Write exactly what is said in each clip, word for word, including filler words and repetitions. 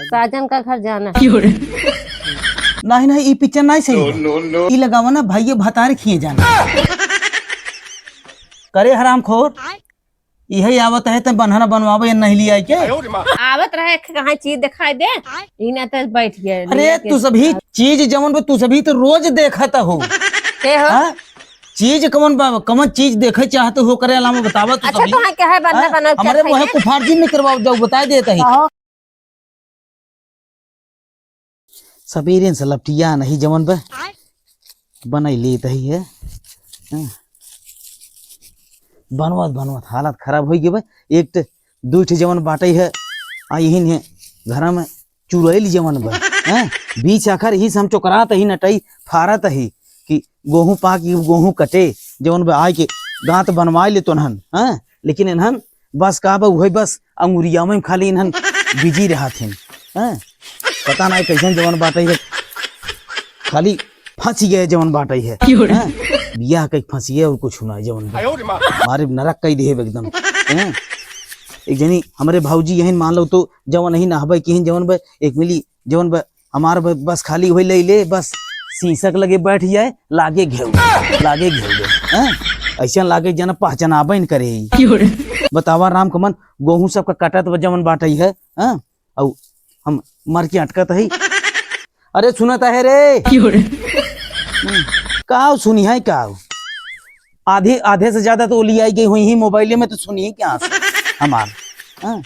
साजन का घर जाना है। नहीं, नहीं, ई पिक्चर नहीं सही है। ई लगावा ना, भाई, ये भतार खिए जाना। करे हरामखोर, इहे आवत है त बन्हना बनवावे या नहीं लिया के? आवत रहे, कहाँ चीज दिखाई दे, ई ना त बैठ गए। अरे, तू सभी चीज जवन बा, तू सभी तो रोज देखत हो। के हो? हाँ? चीज कवन बा, कवन चीज देखे चाहत हो, करे अलावा बतावा तू अच्छा, सभी। तोहे के है, बन्हना हाँ? बनल के हमरे है मुँहे ये? कुफार जी निकरवाओ जाओ, बताई देत ही। सबेरे से लपटिया नहीं जवन बा, आय। बनाई लेत ही है। हाँ। बनवत बनवत हालत खराब होइ गई बा। एक त दुइ ठे जवन बाटई है, आ यही ने घर में चुड़ैल जवन बा, हाँ। बीच आखर ही से हम चोकरात ही, नटई फारत ही कि गोहूँ पाक, गोहूँ कटे, जवन बा आय के गाँत बनवाई ले तोनहन, हाँ। लेकिन इन्हन बस का बा, उहे बस अंगुरिया में खाली इन्हन बिजी रहत हिन। हैं? पता नाहीं कैसन जवन बाटई है, खाली फँसी गए जवन बाटई है। क्यों रे? हैं? बियाह कइ फँसी है और कुछ ना जवन बा। मारे नरक कइ दिहे एकदम। हैं? एक जनी हमरे भौजी यहिन मान लो तो जवन नहीं नहबे किहिन जवन बा, एक मिली जवन बा हमार ब-, बस खाली वही ले ले, बस शीशक लगे बैठ जाए, लागे घेउ, लागे घेउ दे, हैं? ऐसन लागे जना पहचानाबे न करे। क्यों रे? बतावा राम कमन, गोहूँ सबका कटत बा जवन बाटई है, हैं? औ हम मर के अटकत है। अरे सुनत है रे। क्यों रे? हम्म, काव सुनी है काव? आधे, आधे से ज्यादा तो ओली आई गई हुई ही मोबाइले में, तो सुनी है क्या से हमार, हैं?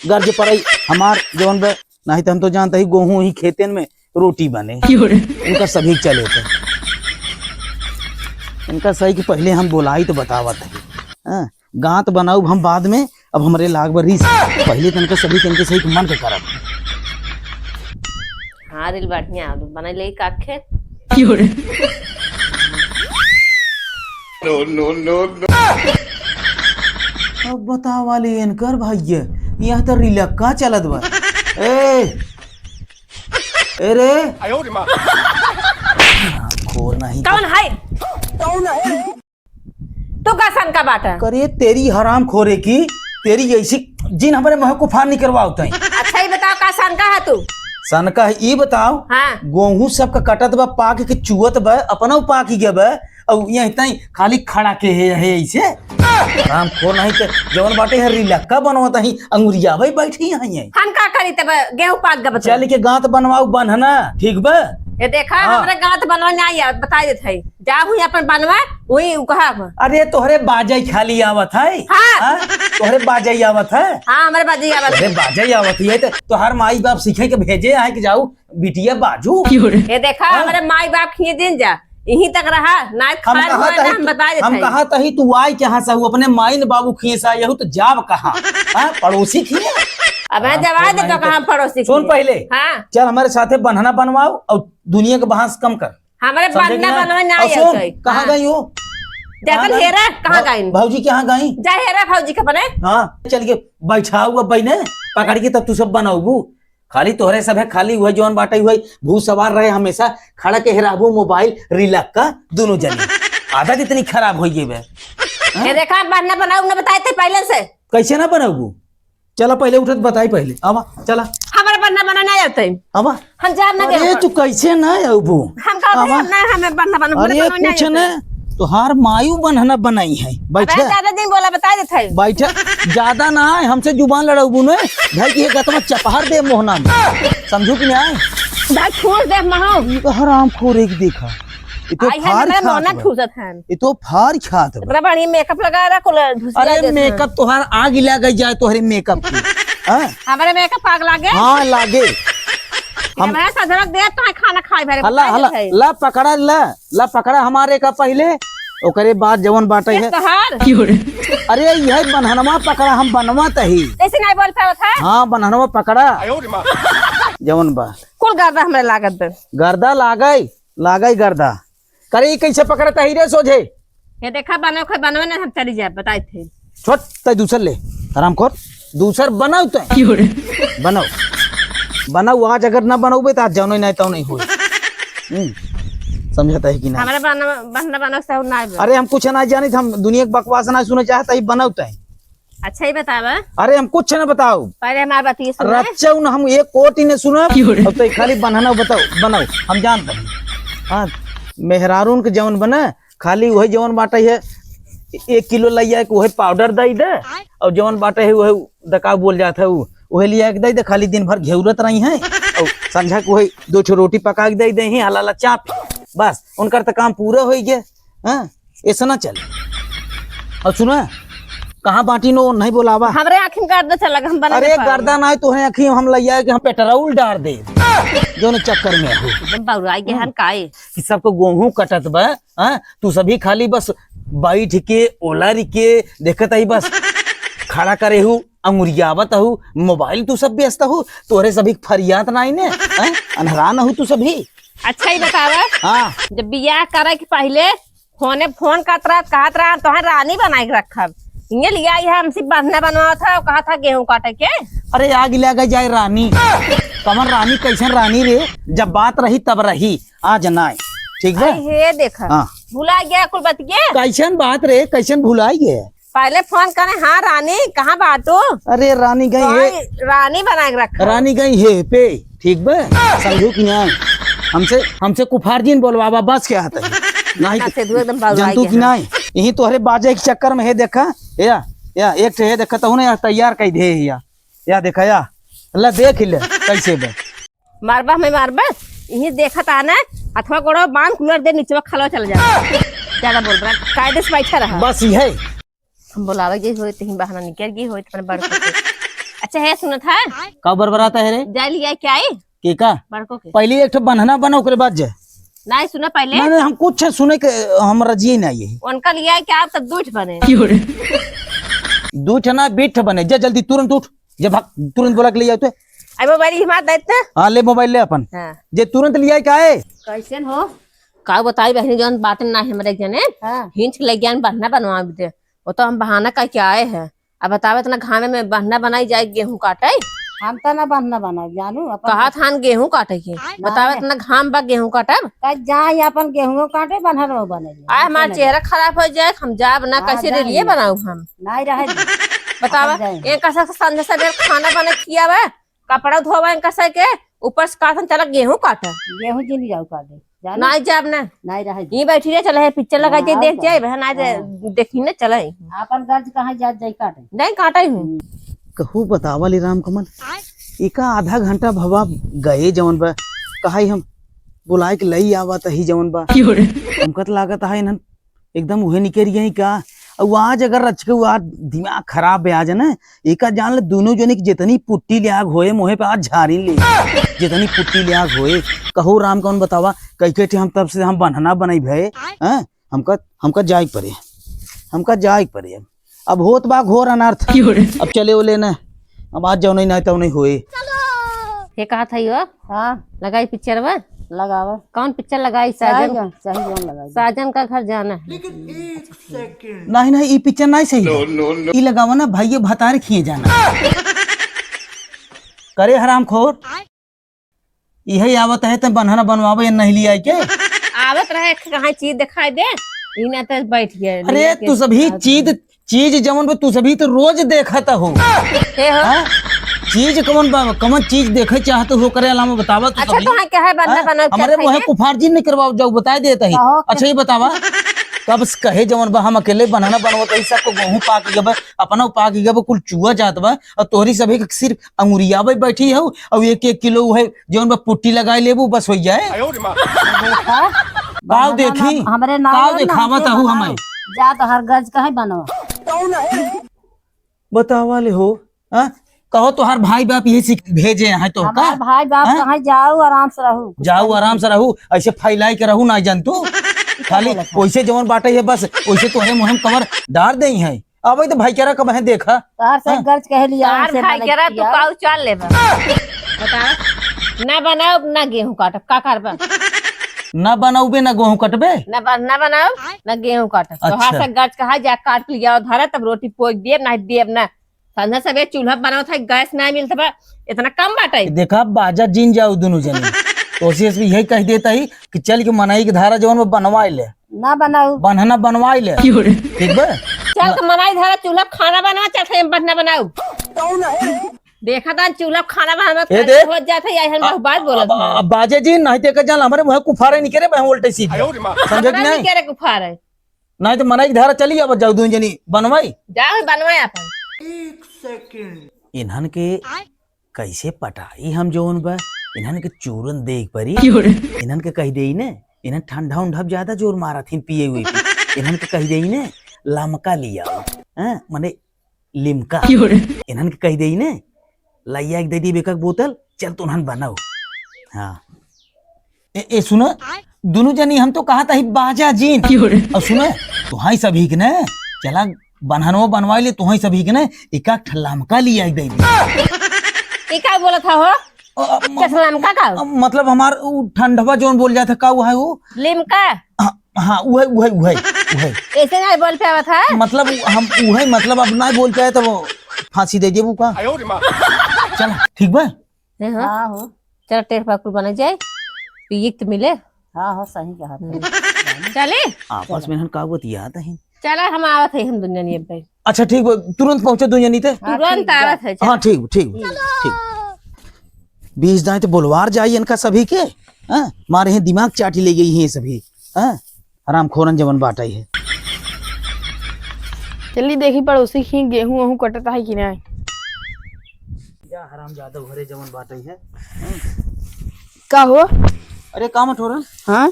गर्ज पड़ई हमार जवन बा नाहीं तो हम तो जानत ही गोहूँ ही खेतन में रोटी बने। क्यों रे? उनका सभी चले थे। इनका सही कि पहिले हम बोलाई तो बतावत ही। हाँ, गाँत बनाउब हम बाद में, अब हमरे लाग बा रीस। पहिले तो इनका सभी के इनके सही के मन के करब। हाँ, दिल बढ़िया, अब बनाई ले काखे। क्यों रे? No, no, no, no। अब बतावा ले इनकर भइया, यहाँ तो रिलक्का चलत बा। ए, ए रे। आयो रे माँ। खोर नहीं। कौन है? कौन है? तू का सन का बाटा? करे तेरी हराम खोरे की, तेरी ऐसी जिन हमरे मुँह को फार निकरवावत है। अच्छा, ये बताओ का सन का है तू? सन का है, ये बताओ। हाँ। गोहूँ सबका कटत बा, पाक के चुअत बा, अपना पाक गया बा, और यहीं ताई खाली खड़ा के है, है ऐसे। हराम खोर नहीं तो जवन बाटे है रिलक्का बनवत ही, अंगुरिया भाई बैठी है ये। हम का करी तब गेहूँ पाक गबत चल के गाँत बनवाओ बन्हना, ठीक बा? ये देखा, हाँ। हमरे गाँत बनवा नहीं आया, बताई देत है। जा हुई अपन बनवा, हुई उ कहा। अरे तोहरे बाजई खाली आवत है? हाँ। हाँ? तोहरे बाजई आवत है? हाँ, हमरे बाजई आवत है। तोहरे बाजई आवत है, तो तोहार माई बाप सीखे के भेजे है कि जाऊ बिटिया बाजू। ये देखा, हाँ। हमरे माई बाप खींच दिन जा, यहीं तक रहा, ना हम खाए कहा हुए ना, तही हम तू, बताई देत हम है। कहा तही तू आई कहाँ से, अपने माई न बाबू खींच से आई हूँ तो जाब कहाँ? हाँ, पड़ोसी खींच। अब मैं हाँ, जवाब दे तो कहाँ पड़ोसी सुन खींच? पहले, हाँ। चल हमरे साथे बन्हना बनवाओ और दुनिया के बहस कम कर। हमरे समझे कि बन्हना ना? बनवा ना और आयल सुन, है। कहाँ हाँ। गई हो? जा कहाँ अपन गई? हेरा, कहाँ भौ-, गई? भौजी कहाँ गई? जा हेरा भौजी के अपने। हाँ, चल के बैठाऊ अब बहिने, पकड़ के तब तू सब बनाऊबू। खाली तोहरे सब है, खाली हुए जौन बाटे हुए, भूत सवार रहे हमेशा, खड़ा के हेराबू मोबाइल, रिलक्का, दोनों जने। आदत इतनी खराब हो गई बे। हाँ? ये देखा, बन्हना बनाऊ ना बताए थे पहले से। कैसे ना बनाऊबू? चला पहले उठत बताई पहले। आवा, चला। हमारा बन्हना बना ना आते। आवा। हम जाब ना अरे, देबो। तू कैसे ना अबू? हम कहते आवा। हैं, ना, हमें बन्हना बना, अरे, बन्हना कुछ बना ना, तोहार मायू बन्हना बनाई है। बैठे। अबे, ज्यादा दिन बोला, बता देत है। बैठे। ज्यादा ना है, हमसे जुबान लड़ाऊ ने। भाई की एक गतवा चपहर दे मोहना में। समझू कि नहीं? भाई, ठूस दे महू। ये तो हराम खोर एक देखा। ये तो आई है, फार मेरा खात मोहना बा। ठूसत है। ये तो फार खात बा। इतना बढ़िया मेकअप लगा रहा, कुल अरे, मेकअप तोहार आग लग जाए तोहरे मेकअप की। हाँ? हमारे मेकअप आग लागे? हाँ, लागे। हम हमारे सधरक दे तो है खाना खाए भरे, हल्ला, खाए हल्ला, खाए। ला पकड़ा, ला, ला पकड़ा हमारे का पहले, ओकरे बाद जवन बाटे ये है। तोहार? अरे, यह बन्हनवा पकड़ा, हम बनवत ही। ऐसे नहीं बोल पावत है? हाँ, बन्हनवा पकड़ा। जवन बा। कुल गर्दा हमरे लागत बे। गर्दा लागे, लागे गर्दा। करे, ई कैसे पकड़त ही रे सोझे? ये देखा, बनव खे, बनवे ना, हम चली जाए, बताए थे। छोट, तै दूसर ले, हरामखोर, दूसर बनाओ तै। क्यों रे? बनाओ, बनाओ, आज अगर ना बनौबे तो आज जानो नहीं, तो नहीं होई। हम्म, समझता है कि ना? हमारे बन्हना, बन्हना, बन्हना से ना बे। अरे, हम कुछ ना जानी, हम दुनिया के बकवास ना सुने चाहता ही, बनाओ तै। अच्छा ही बतावा। अरे हम कुछ न बताओ। पहले हमार बतिया सुना। रच्चउ न हम एक कोटी न सुना। क्यों रे? अब तो खाली बन्हना बताओ, बनाओ, हम जानत हई। हाँ, मेहरारून के जवन बना, खाली वही जवन बाटे है, एक किलो लइया के वही पाउडर दइ दे, और जवन बाटे है वही दका बोल जात है, उ-, वही लिया के दइ दे, खाली दिन भर घेउरत रही हैं, और संझा के वही दो ठो रोटी पका के दइ दे ही, हलाला चाप, बस उनकर तो काम पूरा होइ गया। हाँ, ऐसा ना चले। और सुना, कहाँ बाटी नो नहीं बोलावा। हमरे आँखी में गर्दा चला, हम बना अरे के पावे। गर्दा ना है तो है आँखी में हम लइया के हम पेट्रोल डार दे, जौन चक्कर में हो। एकदम बौराई गए हन काहे? कि सबको गेहूं कटत बा, हाँ? तू सभी खाली बस बैठ के, ओलर के, देखत ही बस। खड़ा करे हूँ, अंगुरियावत हूँ, मोबाइल तू सब व्यस्त हूँ, तोहरे सभी फरियात नाई ने, हाँ? अनहरान हूँ तू सभी। अच्छा ही बतावा, हाँ। जब बियाह करे के पहिले फोने फोन करत रहत, कहत रहत, "तोहे रानी बनाए के रखब।" हियाँ लिया आई है, हमसे बन्हना बनवावत है, और कहत है गेहूं काटे के। अरे आग लगे जाए रानी, कमर रानी कैसन रानी रे, जब बात रही तब रही, आज नाय, ठीक बा? अरे हे देखा, हाँ। भुला गया कुल बतिया। कैसन बात रे, कैसन भुलाई है? पहले फोन करे, "हाँ रानी, कहाँ बाटू?" अरे रानी गई तो है। आई रानी बनाए के रखा। रानी गई है पे, ठीक बा? समझू कि नहीं? हमसे, हमसे कुफार जिन बोलवावा, बस क्या हत है? नहीं ना, तो से दू एकदम बाबू जनतू आई कि गया। नहीं? यही तोहरे बाजे के चक्कर में है, देखा? या, या, एक ठे है, देखा, तहु ने यार तैयार कई दे है या। या देखा या, ला देख ले, कैसे बा। मारबा हमें मारबा, यही देखत आना, हथवा गोड़वा बांध कूलर दे नीचे खलवा चल जा। ज्यादा बोल रहा, कायदे से बैठा रहा। बस यही। हम बोलावे गई होई, तहीं बहाना निकल गई होई, अपने बड़को के। अच्छा है, सुनत है? का बरबराता है रे? जा लिया क्या है? के का? बड़को के। पहले एक ठो बन्हना बना, ओकरे बाद जा। नहीं, सुना पहले। नहीं, नहीं, हम कुछ सुने के, हमरा जिए नहीं है। उनका लिया क्या, आप सब दूठ बने। क्यों रे? दूठ ना, बीठ बने। जा जल्दी, तुरंत उठ। जा भाग, तुरंत बोला के ले जाओ तो। अरे मोबाइल हमार देते। हाँ, ले मोबाइल ले अपन। हाँ। जे तुरंत लिया क्या है? कैसन हो? का बताई बहनी, जौन बात ना है हमरे जने। हाँ। हिंच के ले गया बन्हना बनवा दे। वो तो हम बहाना करके आए हैं। अब बतावे, इतना घामे में बन्हना बनाई जाए गेहूं काटे? हम तो ना बन्हना बनाए, जानू, अपन कहा था गेहूं काटे के। ना बतावे, रे। इतना घाम बा गेहूं काटब? कह जाए अपन गेहूं काटे, बन्हना बने। आए, हमार चेहरा खराब हो जाए, हम जाब ना, हाँ, कैसे जाए रेलिए ना। बनाऊ हम? नहीं रहे दे। बतावा, अपन जाए। एक कसा संझा सवेर खाना बने खियावे, कपड़ा धोवे इनका सही के, ऊपर से कहत हन, "चला गेहूं काटे।" गेहूं जिन जाऊ काटे, जाने? नाई जाब ना। नाई रहे दे। यहीं बैठी रहे, चला है पिक्चर लगा के हाँ, देख तो। जाए, बहन आज हाँ। देखी ना, चला है। आपन गर्ज कहाँ जात जाई काटे? नहीं काटे हूँ। हम्म। कहू बतावा ले राम कमल, एका आधा घंटा भवा गए जवन बा, कहा ही हम बुलाए के लई आवा तही जवन बा। क्यों रे? हमका तो लागत है इन्हन एकदम उहे निकल गई का? अउ आज अगर रच के आज दिमाग खराब बे आज ना, एका जान ले दोनों जने की जितनी पुट्टी लियाग होए मोहे पे आज झारी ले, जितनी पुट्टी लियाग होए। कहो राम कौन बतावा, कई कई ठे हम तब से हम बन्हना बनाई भए, हैं? हमका, हमका जाए के पड़े, हमका जाए के पड़े। अब, अब होत बा घोर अनर्थ। क्यों रे? अब चले ओले ना, अब आज जौन नहीं, नहीं तौन नहीं होए। ये कहा था यो? हाँ। लगाई पिक्चर बा? लगावा। कौन पिक्चर लगाई? चाहे साजन। जौन, चाहे जौन लगाई। साजन का घर जाना है। लेकिन एक सेकंड। नहीं, नहीं, ई पिक्चर नहीं सही बा। No, no, no। ई लगावा ना, भाइये भतारे खिए जाना। करे हरामखोर। इहे आवत है, त बन्हना बनवावे या नहीं लिया के? आवत रहे, कहाँ चीज दिखाई दे, ई ना त बैठ गए। अरे, लेके तू सभी आवत चीज है। चीज जवन बा, तू सभी तो रोज देखत हो। हे हो? हाँ? चीज कवन बा, कवन चीज देखे चाहत हो, करे अलावा बतावा तू अच्छा, सभी। तो हाँ, क्या है, बन्हना हाँ? बनाओ, क्या हमारे वो है खाइए? कुफार जी नहीं करवाओ, जाओ बताए देता ही। कहो। अच्छा, ये बतावा, कब से कहे जवन बा, हम अकेले बन्हना बनवत ही, सबको गेहूं पाक गबे, अपना पाक गबे, कुल चुआ जात बा, और तोहरी सभी के सिर्फ अंगुरियावे बैठी हो, और एक एक किलो है जवन बा पुट्टी लगाई लेबू, बस हो जाए। देखा? काव बन्हना देखी? ना, हमरे नाव काव ना, देखावत हमके हूँ बनाओ। हमें। जा तो हर गर्ज कहे बनवा। बतावा ले हो, हाँ? कहो तोहार भाई बाप यही सीख भेजे हैं तो का? हमार भाई बाप हाँ? कहाँ जाऊ, आराम से रहू। जाऊ, आराम से रहू, ऐसे फैलाई के रहू ना जन तू। खाली बोलत है। वैसे जवन बाटे है बस, वैसे तोहरे मुँह में कवर डार दे हैं। अब तो भाईचारा कब है देखा? तोहार से हाँ? गर्ज कह लिया, तार हमसे भाईचारा मदद तू किया। काऊ चाल लेबा। बता, ना बनाओ, ना गेहूं काटब, का करबा? ना बनाओबे, ना गेहूं कटबे? ना बन-, ना बनाओ, ना गेहूं काटब। अच्छा। तोहार से गर्ज कहा जा, काट लिया, धरे तब रोटी पोज देब, ना देब ना। संझा सबेरे चूल्हा बनावत है, गैस ना मिलत बा, इतना कम बाटे। देखा, बाजा जिन जाओ दोनों जने। कोशिश भी यही कह देता ही कि चल के मनई के धारा जवन में बनवाई ले। ना बनाऊ। बन्हना बनवाई ले। क्यों रे? ठीक बा? चल तो मनई धरा, चूल्हा खाना बनवा, चल खाई बटना बनाऊ। देखा था चूल्हा खाना बनवा ए दे। हो जात है, यही हम अब, बात बोलत अब, है। अब बाजे जी, नहीं ते के जान हमरे मुँह कुफारे निकरे, बहन उल्टे सीधे। समझे कि हमरा नहीं? निकरे कुफारे। नहीं तो मनई धरा चली अब जाऊ, दू जनी बनवाई। जाओ बनवाए अपन। इन्हन के कैसे पटाई हम जौन बा, इन्हन के चूरन देख परी। क्यों रे? इन्हन के कह देई ने, इन्हन ठंडा उंडा ज्यादा जोर मारत हिन पिए हुए के। इन्हन के कह देई ने, लमका लियाओ, हैं? मने लिमका। क्यों रे? इन्हन के कह देई ने, लइया एक दे दी बेकक बोतल, चल तो उन्हन बनाओ। हाँ। ए, ए, सुनो, दुनू जनी हम तो कहा था ही बाजा जीन। क्यों रे? और सुनो, तुहाई सभी के ने, चला बनहनो बनवाई ले, तुहाई सभी के ने, एक आध ठल्लामका लिया दे दे। ई का बोलत हा हो? अ, अ, म-, चसलामका का? अ, मतलब हमार उ ठंडवा जौन बोल जात है, का उ है उ? लिमका। हाँ, हाँ, उहे, उहे, उहे, उहे। ऐसे नहीं बोल पावत है? मतलब उ-, हम उहे, मतलब अब ना बोल पाए तो वो फांसी दे देबू का? चला, ठीक बा? नहीं हो। हाँ हो। चल टेढ़ पाकुर बना जाए, पिए के तो मिले। हाँ हो, सही कहा। हम्म। चले? आपस में हम का बतियात हैं? चला, हम आवत है, हम दुनिया नहीं अब। अच्छा ठीक बा, तुरंत पहुँचे दुनिया नहीं ते। हाँ, तुरंत ठीक बा। आवत है, चला। हाँ ठीक, ठीक, ठीक। बीस दाएं तो बोलवार जाई इनका सभी के। हाँ, मारे हैं दिमाग चाटी ले गई हैं सभी। हाँ, हरामखोरन जवन बाटई है। चली देखी पड़ोसी की गेहूं वहूं कटता है कि नहीं। या हरामजादा घरे जवन बाटई है। का हो? अरे का मठोरन? हाँ?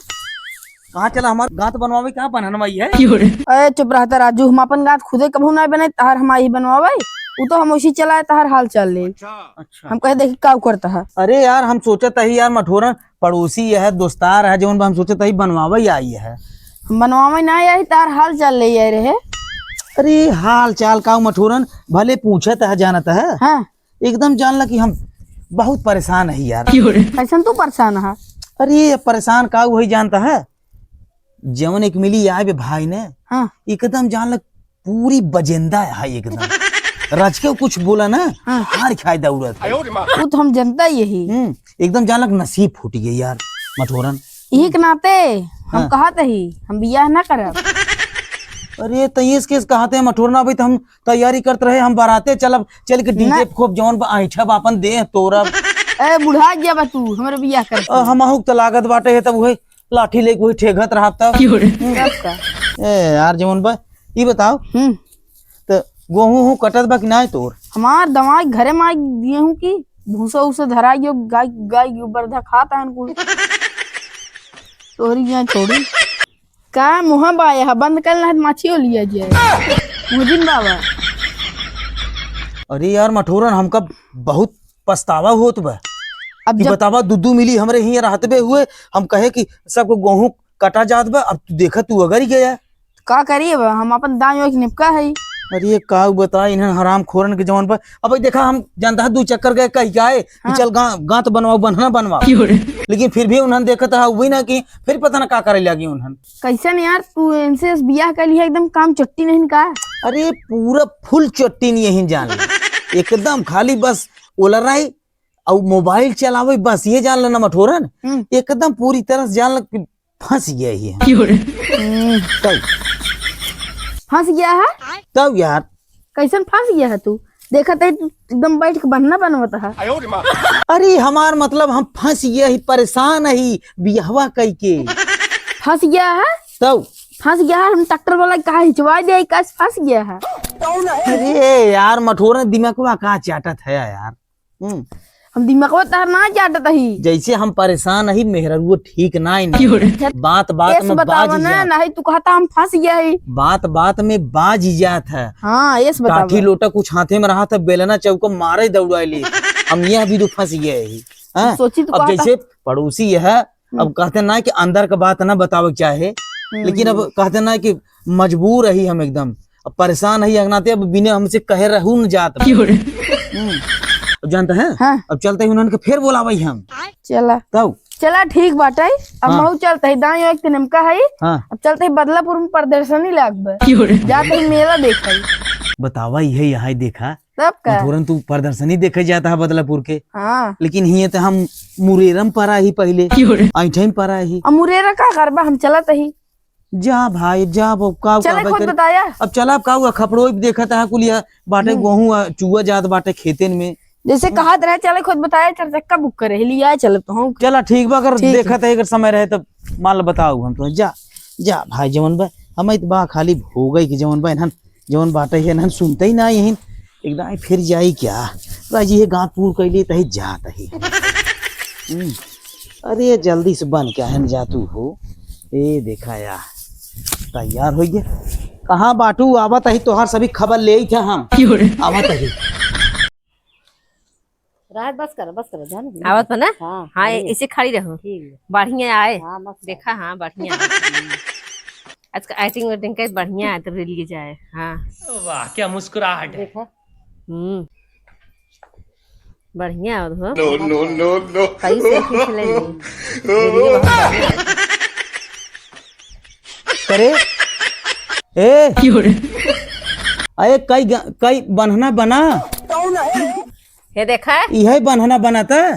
कहाँ चला हमार गांत बनवावे, कहाँ बनन माई है? अरे चुप रहता राजू, हम अपन गांत खुदे कभू ना बनाए, तहार हम आई बनवावे। उ तो हम उसी चलाए, तहार हाल चाल ले। अच्छा। हम कहे देखी का करता है। अरे यार, हम सोचत ही यार मठोरन पड़ोसी यह दोस्तार है, जौन बा हम सोचत ही बनवावे आई है। हम बनवावे ना आई, तार हाल चाल ले आई रहे। अरे हाल चाल का मठोरन भले पूछत है, जानत है। हाँ। एकदम जान ला कि हम बहुत परेशान है यार। कैसन तू परेशान है? अरे परेशान का वही जानता है, जवन एक मिली आए बे भाई ने, हाँ। एकदम जान ला पूरी बजेंदा है एकदम। रच के कुछ बोला ना, हाँ। हार खाए दौड़त है। वो तो हम जनता ही यही। हम्म, एकदम जान ला नसीब फूट गई यार, मठोरन। यही के नाते हम हाँ। कहत ही, हम बियाह ना करब। अरे, तो ये इसके कहते हैं मठोरना, अभी तो हम तैयारी करत रहे, हम बाराते चलब, चल के ना। डीजे खूब जौन बा ऐठब, अपन देह तोरब। ए, बुढ़ा गया बा तू, हमरे बियाह कर। अ, हमहू के तो लागत बाटे है, तब वही लाठी लेके वही ठेघत रहब तब। क्यों रे? हम्म। तब का? ए यार, जवन बा, ई बताओ, हम्म। त गोहूं हूं कटत बा कि नाय तोर? हमार दवाई घरे में आई दिए हूं कि भूसा उसा धराई गयो, गाय, गाय के बरधा खाता है कुल। तोहरी यहाँ छोड़ी। का मुहा बाया है, बंद कर ना, माछियो लिया जाए। मुजिन बाबा। अरे यार मठोरन, हमका बहुत पछतावा होत बा। अब कि जब बतावा, दुद्दू मिली हमरे हियां रहत बे हुए, हम कहे कि सबको गोहूं कटा जात बा, अब तू देखा, तू अगर ही गया। का करी, अब हम अपन दाई ओर के निपका है। अरे का बताई इन्हन हरामखोरन के जवन पर। अब देखा, हम जानता है दू चक्कर गए कह के आए कि हाँ। चल गा-, गांत बनवाओ, बन्हना बनवाओ। क्यों रे? लेकिन फिर भी उन्हन देखत है वही ना कि फिर पता ना का करे लगी उन्हन। कैसन यार, तू इनसे बियाह कर लिया, एकदम काम चट्टी नहीं का? अरे पूरा फुल चट्टी नहीं यही जान ले। एकदम खाली बस ओलराई और मोबाइल चलावे, बस ये जान लेना मठोरन। हम्म। एकदम पूरी तरह से जान ले कि फंस गया ही है। क्यों रे? हम्म। तब। फंस गया है? तब यार। कैसन फंस गया है तू? देखत है तू एकदम बैठ के बन्हना बनवत है। अरे हमार मतलब हम फंस गया ही, परेशान ही बियाहवा कई के। फंस गया है? तब। फंस गया है, हम ट्रैक्टर वाला के कहा हिंचवा दे, कैसे फंस गया है? अरे यार मठोरा दिमागवा का चाटत है यार। हम्म। हम दिमागवा तार ना चाटत ही। जैसे हम परेशान ही, मेहररुआ ठीक ना ही नहीं। बात बात एस में बतावा बाज ना, जात। नहीं तू कहता हम फंस गया ही। बात बात में बाज जात है। हाँ, एस बतावा। काठी लोटा कुछ हाथे में रहा था, बेलना चौका मारे दौड़ाए ले। हम यह भी तो फंस गए ही। हाँ? सोची तो अब कहता जैसे पड़ोसी यह, हम्म। अब कहते ना कि अंदर का बात ना बतावे के चाहे, हम्म। लेकिन अब कहते ना कि मजबूर ही हम एकदम। अब परेशान है, अगनाते अब बिना हमसे कहे रहू न जात बा। क्यों रे? हम्म। अब जानता है? हाँ। अब चलते ही उन्हन के फिर बोलावई हम। चला। तब? चला, ठीक बाटे। अब हाँ। महू चलते ही, दाई एक तनिमका है। हाँ। अब चलते ही बदलापुर में प्रदर्शनी लागबे। क्यों रे? जाते ही मेला देखे। बतावा, इहे यहाँ देखा। तब का? मथुरन तू प्रदर्शनी देखे जाता है बदलापुर के। हाँ। लेकिन हिये तो हम मुरेरम परा ही पहले। क्यों रे? ऐठे में परा ही। अब मुरेरा का करबा, हम चलत ही। जा भाई, जा, अब का चले कहबे खुद करे? बताया। अब चला, अब का हुआ, खपड़ोई देखत है, कुलिया बाटे, हम्म। गोहूँ आ, चुआ जात बाटे खेतन में। जैसे हम्म। कहत रहे, चले खुद बताया, चार चक्का बुक करे, लिया चले तो हम। चला, ठीक बा, अगर ठीक है। देखत है, अगर समय रहे, तब मान लो बताओ, हम तो जा, जा भाई, जवन बा, हम इत बा खाली हो गई कि जवन बा, इन्हन जवन बाटे है ना, सुनते ही ना यही। एकदम फिर जाई क्या? राजी है, गाँव पूर कैली तही जात ही। हम्म। अरे, जल्दी से बन क्या है, जा तू हो। ए, देखा या, तैयार हो गया। कहाँ बाटू? आवत ही, तोहार सभी खबर ले ही था हम। क्यों रे? आवत ही। राहत बस करो, बस करो, जाने दो। आवत बा ना? हाँ, हाँ, बढ़िया। इसे खड़ी रहो। ठीक है। बढ़िया आए। हाँ, मस्त देखा, आए। हाँ, बढ़िया आए। आज का एक्टिंग वेटिंग का बढ़िया आए, तो रील के जाए। हाँ। वाह, क्या मुस्कुराहट है। देखा। हम्म। बढ़िया आवत हो। No, no, no, no। कई से खींच ले ली। वीडियो बहुत बढ़िया। करे? ए? क्यों रे? अरे, कई ग-, कई बन्हना बना? ये देखा? इहे बन्हना बनाता?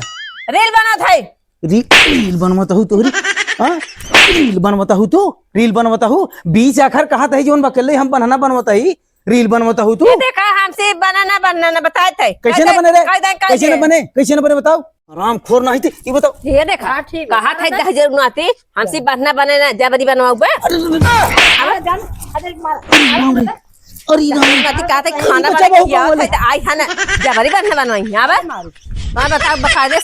रील बनात है। री-, रील बनवत हूँ तोहरी? हाँ? रील बनवत हूँ तू? रील बनवत हूँ? बीच आखर कहत ही जौन बकले हम बन्हना बनवत ही? रील बनवत हूँ तू? ये देखा, हमसे बन्हना, बन्हना बताए थे। कैसे ना बने रे? कह दे, कह कैसे ना दे। बने? कैसे ना बने बताओ? हरामखोर नहीं थे, ये बताओ। ये देखा, हाँ, ठीक है। कहा था दहेज नाती, हमसे बन्हना बने ना, जबरी बनवाओ बे। अरे, अरे, जान, अरे, मार। अरे, राम रे। अरे, राम रे। नाती कहा था, खाना बचा बना के बहू खिया का था, बोले। तो आई है ना, जबरी बन्हना बनवाई, हाँ बे? मारू। हाँ, बताओ, बता दे,